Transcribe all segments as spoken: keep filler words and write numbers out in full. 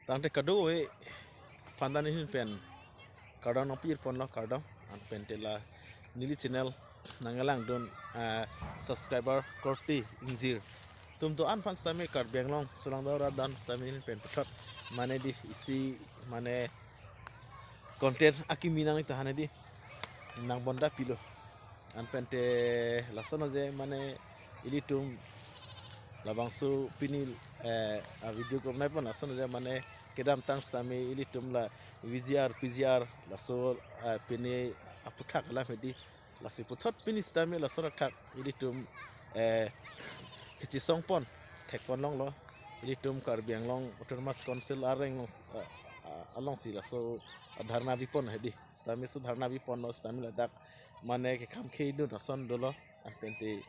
Tangte kadokave aphan ta nelihin pen kardom nangpi-ir ponlo, kardom. Anpente la neli channel nanglangdun, eh, subscriber korte ingjir atum do-an aphan sitame, Karbi Anglong solangdo arat do-an sitame nelihin pen puthot mane di isi mane content akimi nangji tahane di nangbonda pilo. Anpente lason aje mane ilitum labangso pini, eh, a video ko nai pon lason aje mane kedamtang sitame ilitum la V G R, P G R laso, eh, pini aputhak alam hedi, lasi puthot pini sitame laso athak ilitum, eh, kachesong pon thek pon longlo, ilitum Karbi Anglong Autonomous Council areng long, eh, eh, alongsi laso dharna bipon hedi. Sitame laso dharna biponlo sitame ladak mane kekam khei dun ason dolo, anpente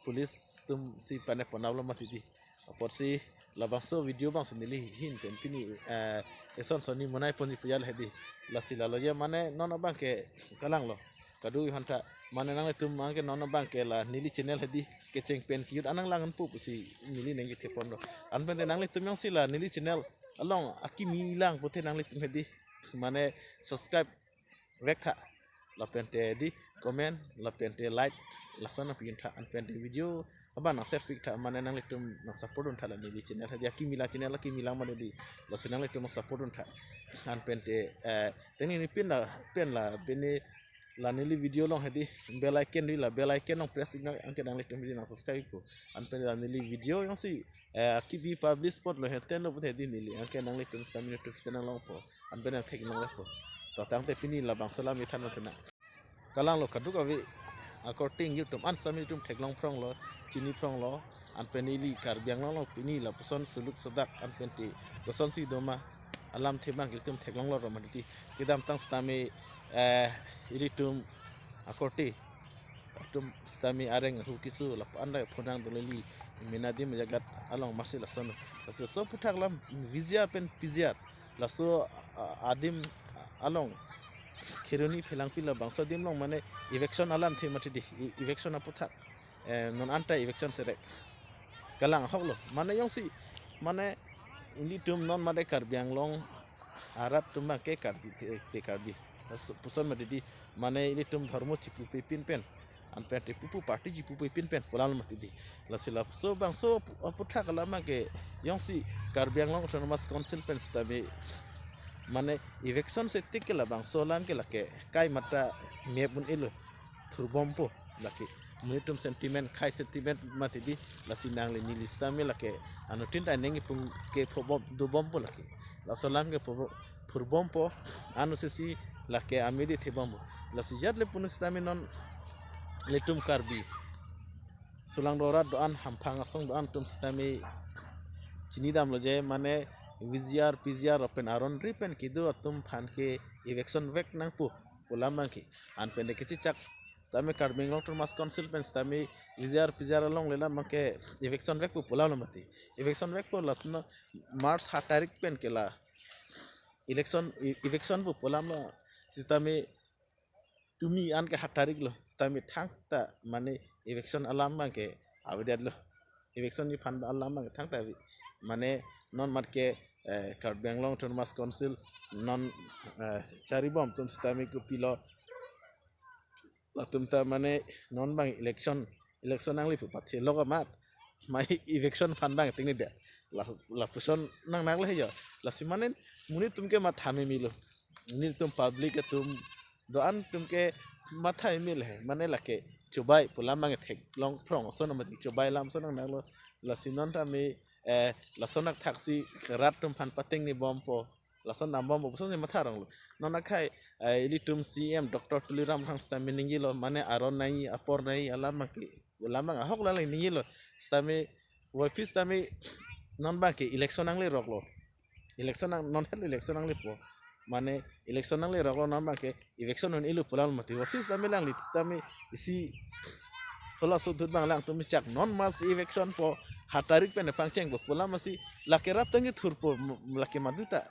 police atum si pane ponaplo mati di. Apotsi labangso video abangsi nelihin pen pini, eh, eson sonni monai ponji pu jal hedi. Lasi lalo aje mane non abangke kalanglo, kadokave aphan ta mane nanglitum abangke non abangke la neli channel hedi kecheng pen kejut an nanglang ponpo pusi neli nangkethe ponlo. Anpente nanglitum jongsi la neli channel along akimi lang pute nanglitum hedi mane subscribe vek tha, lapente di comment, lapente like, lason nangpi-un tha, anpente video abang nang share pi tha, mane nanglitum nang support un tha la neli channel hedi, akimi lang channel, akimi lang mane di, lasi nanglitum nang support un tha. Anpente, eh, tengni ni pin la, pin la, pini la neli video along hedi bell icon di, la bell icon along press ik nang, anke nanglitum hedi nang subscribe ikpo. Anpente la neli video jongsi, eh, kebi publish ponlo, heten lo pute hedi neli, anke nanglitum sitame notification nanglongpo, anpen nang thek nanglongpo. To tangte pini labangso alam ithan manthu nang. Kalanglo kadokave akorte ingjir atum an sitame itum theklong phronglo, chini phronglo, anpen ili Karbi Anglong along pini lapuson suluk sodak anpente kosonsi doma alamthe abang ilitum theklonglo ro mati di. Kedamtang sitame, eh, ilitum akorte atum sitame areng ahu keso lapu-an ta phonang doleli mena adim ajagat along masi lason. Laso aputhak alam V G R pen P G R laso, ah, adim along Kheroni Phelangpi labangso adim along mane eviction alamthe mati di, e-, eviction aputhak, eh, non anta eviction serek. Kalang ahoklo, mane jongsi, mane ilitum non mane Karbi Anglong arat atum abangke Karbi te, te Karbi. Laso puson mati di, mane ilitum dhormo chipupe pin pen, anpente pupu party chipupe pin pen pu alam mati di. Lasi laso abangso apu-, aputhak alam abangke jongsi Karbi Anglong Autonomous Council pen sitame mane eviction setik ke labangso alam ke lake kai mata mep un-elo, thurbompo lake. Monit atum sentiment, khei sentiment mati di, lasi nangli neli sitame lake anuttin ta neng ipung ke phobom dobompo lake. Laso alam ke phobo-, phurbompo, ano sesi lake amidi thebompo. Lasi jat le punu sitame non ilitum Karbi solangdo arat do-an, hamphang asong do-an atum sitame chinidamlo je mane V G R, P G R lapen aron ri pen kedo atum aphan ke eviction vek nangpo pu alam abangke. Anpente kechechak tame Karbi Anglong Autonomous Council pen sitame V G R, P G R along le alam abangke eviction vekpo pu alam lo mati. Eviction vekpo, lason March ha tarik pen ke la election, e-, eviction po pu alam lo sitame tumi anke ha tarik lo sitame thangta mane eviction alam abangke avedetlo. Eviction ni phan alam abangke thangta ave. Mane non mat ke, eh, Karbi Anglong Autonomous Council non, eh, charibom atum sitame kopilo, latum ta mane non abang election, election nangli pu pathe lok amat, mai eviction aphan abang tingni de. La, lapuson nang nang le jo. Lasi mane monit atum ke matha meme lo. Monit atum, public atum, do-an atum ke matha meme le. Mane lake chobai pu alam abang theklong phrong ason mati, chobai alam ason nang nang lo. Lasi non tame, eh, lason athak si rat atum aphan patengnibompo, lason dambompo puson si matha rong lo. Non akhei, eh, ilitum C M Doctor Tuliram Ronghang sitame ningjelo, mane aron nangji, apor nangji alam abangke, alam abang ahok lale ningjelo. Sitame, wai phis sitame non abangke election nangleroklo. Election nang, non het election nanglepo. Mane election nangleroklo, non abangke eviction un-elo pu alam lo mati. Wai phis sitame alangli sitame isi halaso ahut abang alangtum chak non mas eviction po, ha tarik pen pangchengpo pu alam masi lake rat tangke thurpo, m-, lake maduta.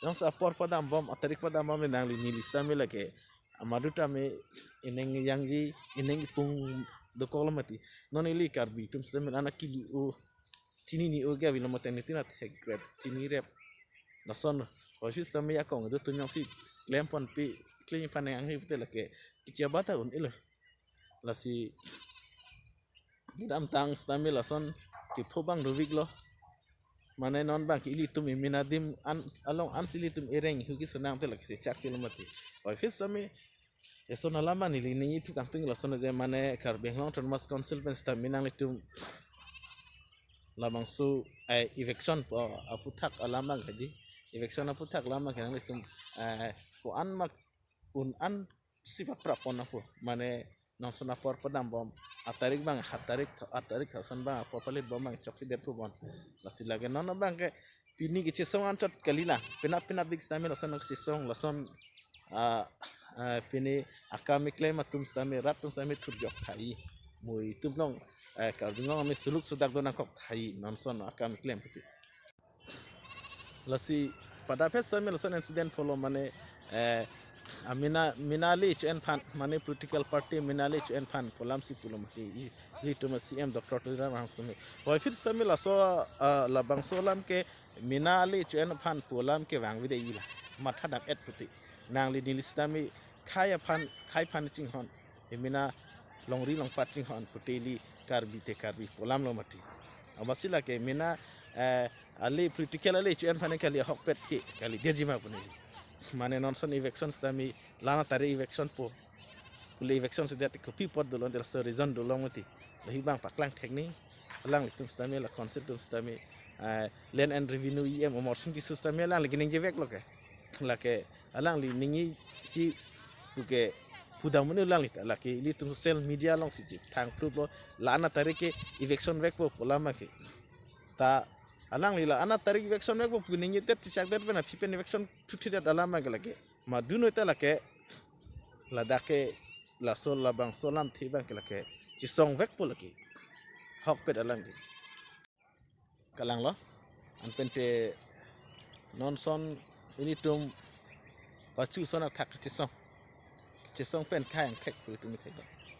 Jongsi apor padambom, atarik padambom nangli neli sitame lake amadu tame ineng jangji, ineng ipung dokoklo mati. Non ili Karbi atum sitame anak kili o, chinine o ke avelo mati, nitin athekrep, chinirep. Lason office tame akong do tunyang si klem ponpe, klem panang he pute lake kicha bata un-elo. Lasi kedamtang sitame lason kepho abang dovik lo. Mane non abang ke ilitum emena adim an along ansi ilitum ereng huki sonang te lake si chak kilo mati. Office tame eson alam neli ningje thu kangtung lason je mane Karbi Anglong Autonomous Council pen sitame nanglitum labangso, eh, eviction po aputhak alam abang ke di. Eviction aputhak alam abang ke nanglitum, eh, ko-an ma un-an si paprap pon apo. Mane non son apor padam bom. Atarik abang, atarik, atarik ason abang apor palit bom abang chokche det pu bon. Lasi lake non abang ke pini kechesong anchot kalilang. Penap penapdik sitame lason kechesong, lason, ah, ah, pini akam keklem atum sitame, rat atum sitame thurjok tahai. Mo itum along, eh, Karbi Anglong ami suluk sudak do nangkok tahai, non son akam keklem pute. Lasi pada phas sitame lason incident pulo mane, eh, amena, mena ale cho-en aphan, mane political party mena ale cho-en aphan pu alam si pulo mati. I, ilitum C M Doctor Tuliram Ronghang sitame. Wai phit sitame laso, ah, labangso alam ke mena ale cho-en aphan pu alam ke vangvede ila. Matha dam-et pute. Nangli neli sitame khei aphan, khei aphan chinghon. Emena longri longpat chinghon pute ili Karbi te Karbi pu alam lo mati. Amatsi lake mena, eh, ale political ale cho-en aphan kali ahokpet ke kalidet jima pu neli. Mane non son eviction sitame la-an atarik eviction po. Pule eviction sedet kopi apot dolo, laso reason dolo mati. Lahi abang paklang thekni. Alanglitum sitame la council atum sitame, eh, Land and Revenue E M Amarsing Tisso sitame alangli keningje veklo ke. Lake alangli ningje si puke pudam un-e alangli ta lake ilitum social media along si chethang proof lo la-an atarik ke eviction vekpo pu alam ke. Ta alangli la-an atarik eviction vekpo pu ningje det chechak det pen aphi pen eviction thuthi det alam ke lake. Madun oi ta lake ladak ke laso labangso alamthe abang ke lake chesong vekpo lake. Ahokpet alam ke. Kalanglo, anpen te non son ilitum pachu son athak chesong. Chesong pen khei angthek pu itum ithek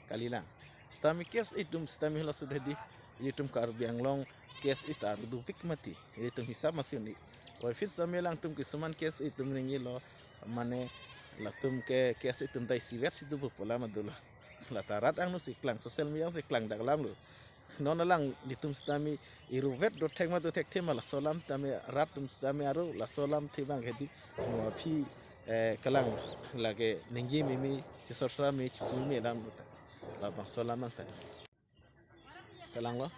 kalilang. Sitame case itum sitame halaso dei di, ilitum Karbi Anglong case ita dovik mati. Ilitum hisap masi un-e. Wai phit sitame alangtum kisuman case itum ningjelo, mane latum ke case itum dai sivet si dopo pu alam dolo. Lata rat angno si klang, social media si klang dak alam lo. Non alanglitum sitame iruvet do thek ma do thekthe ma laso alam tame rat atum sitame aro laso alamthe abang ke di mo aphi, eh, kalang lake ningje meme chesor sitame chipu me alam ta labangso alam abang ta. Kalanglo,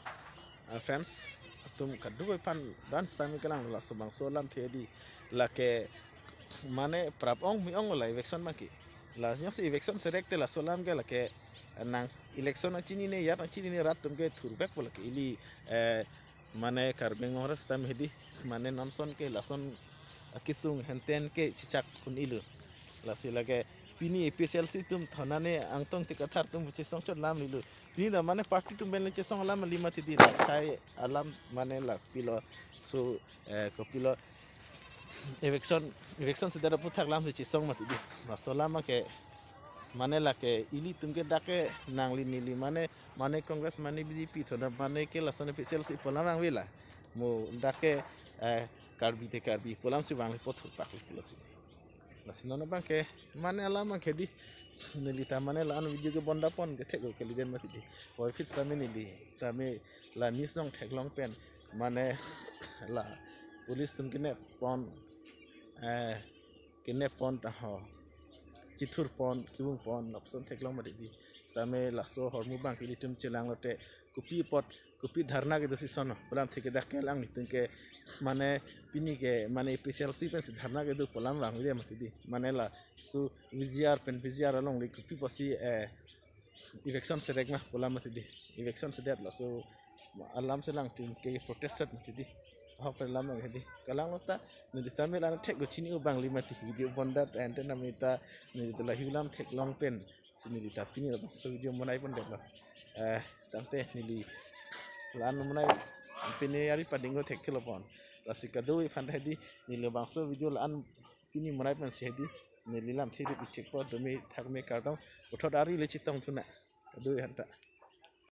ah, fans atum kadokave aphan dan sitame kalanglo laso bangso alamthe di lake mane prap ong me-ong la eviction abang ke. La nyok si eviction serek te laso alam ke lake nang election nangchinine, yar nangchinine rat atum ke thur vekpo lake ili, eh, mane Karbi Anglong ras sitame hedi mane non son ke lason akesung henten ke chechak un-elo. Lasi lake pini A P H L C atum thonane angtong tik athar atum chesong chot alam lilo. Pini ta mane party atum pen le chesong alam kali mati di la khei alam mane la pilo. So, eh, kopilo eviction, eviction sedet aputhak alam si chesong mati di. Laso alam ke mane lake ilitum ke dak ke nangli neli mane, mane Congress mane B J P thona mane ke lason A P H L C pu alam vangvela. Mo dak ke, eh, Karbi te Karbi pu alam si vanglepo thurpak le pu alam si. Lasi non abang ke mane alam abang ke di neli ta mane la-an video ke bonda pon ke thek kalidet mati di. Wai phit sitame neli tame la news along theklong pen mane la police atum kenep pon, eh, kenep pon ta ho chithur pon, kevung pon, lapuson theklong mati di. Sitame laso ahormu abang ke ilitum chelanglo te kopi apot, kopi dharna kedo si son lo pu alamthe ke dak ke alanglitum ke mane pini ke mane A P H L C pensi dharna kedo pu alam vangvede mati di. Mane laso V G R pen V G R along le kopi pusi, eh, eviction serek ma pu alam mati di. Eviction sedet laso alam si alangtum ke protest mati di. Ahok pen alam mati di. Kalanglo ta neli sitame la-an thek ko chini abang le mati, video bonda ta ente namita neli ta la hiu alam theklong pen si neli ta pini labangso video bonai pondetlo. Eh, tangte neli la-an bonai pini ari pading ko thekthelo pon. Lasi kadokave aphan hedi neli labangso video la-an pini bonai pon si hedi neli lamthe ri ichek po, dome thakme kardom. Puthot ari le chetong thu nang kadokave aphanta.